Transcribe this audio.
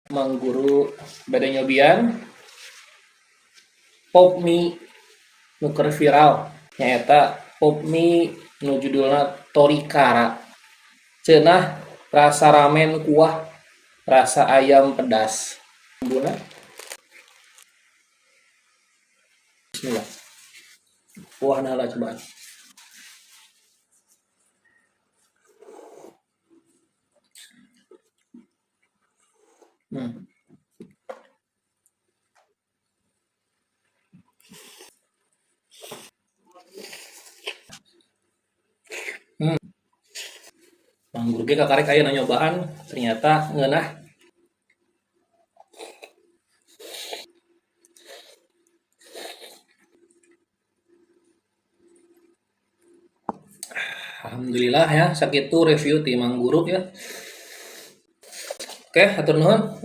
Mang Guru bade nyobian pop mie nu keur viral, nyaeta pop mie nu judulna Torikara. Cenah rasa ramen kuah, rasa ayam pedas. Bumbuna. Bismillah. Kuahna heula cobaan. Mang Guru ge kakarek aya nu nyobaan, ternyata ngeunah. Alhamdulillah ya, sakitu review ti Mang Guru ya. Oke, hatur nuhun.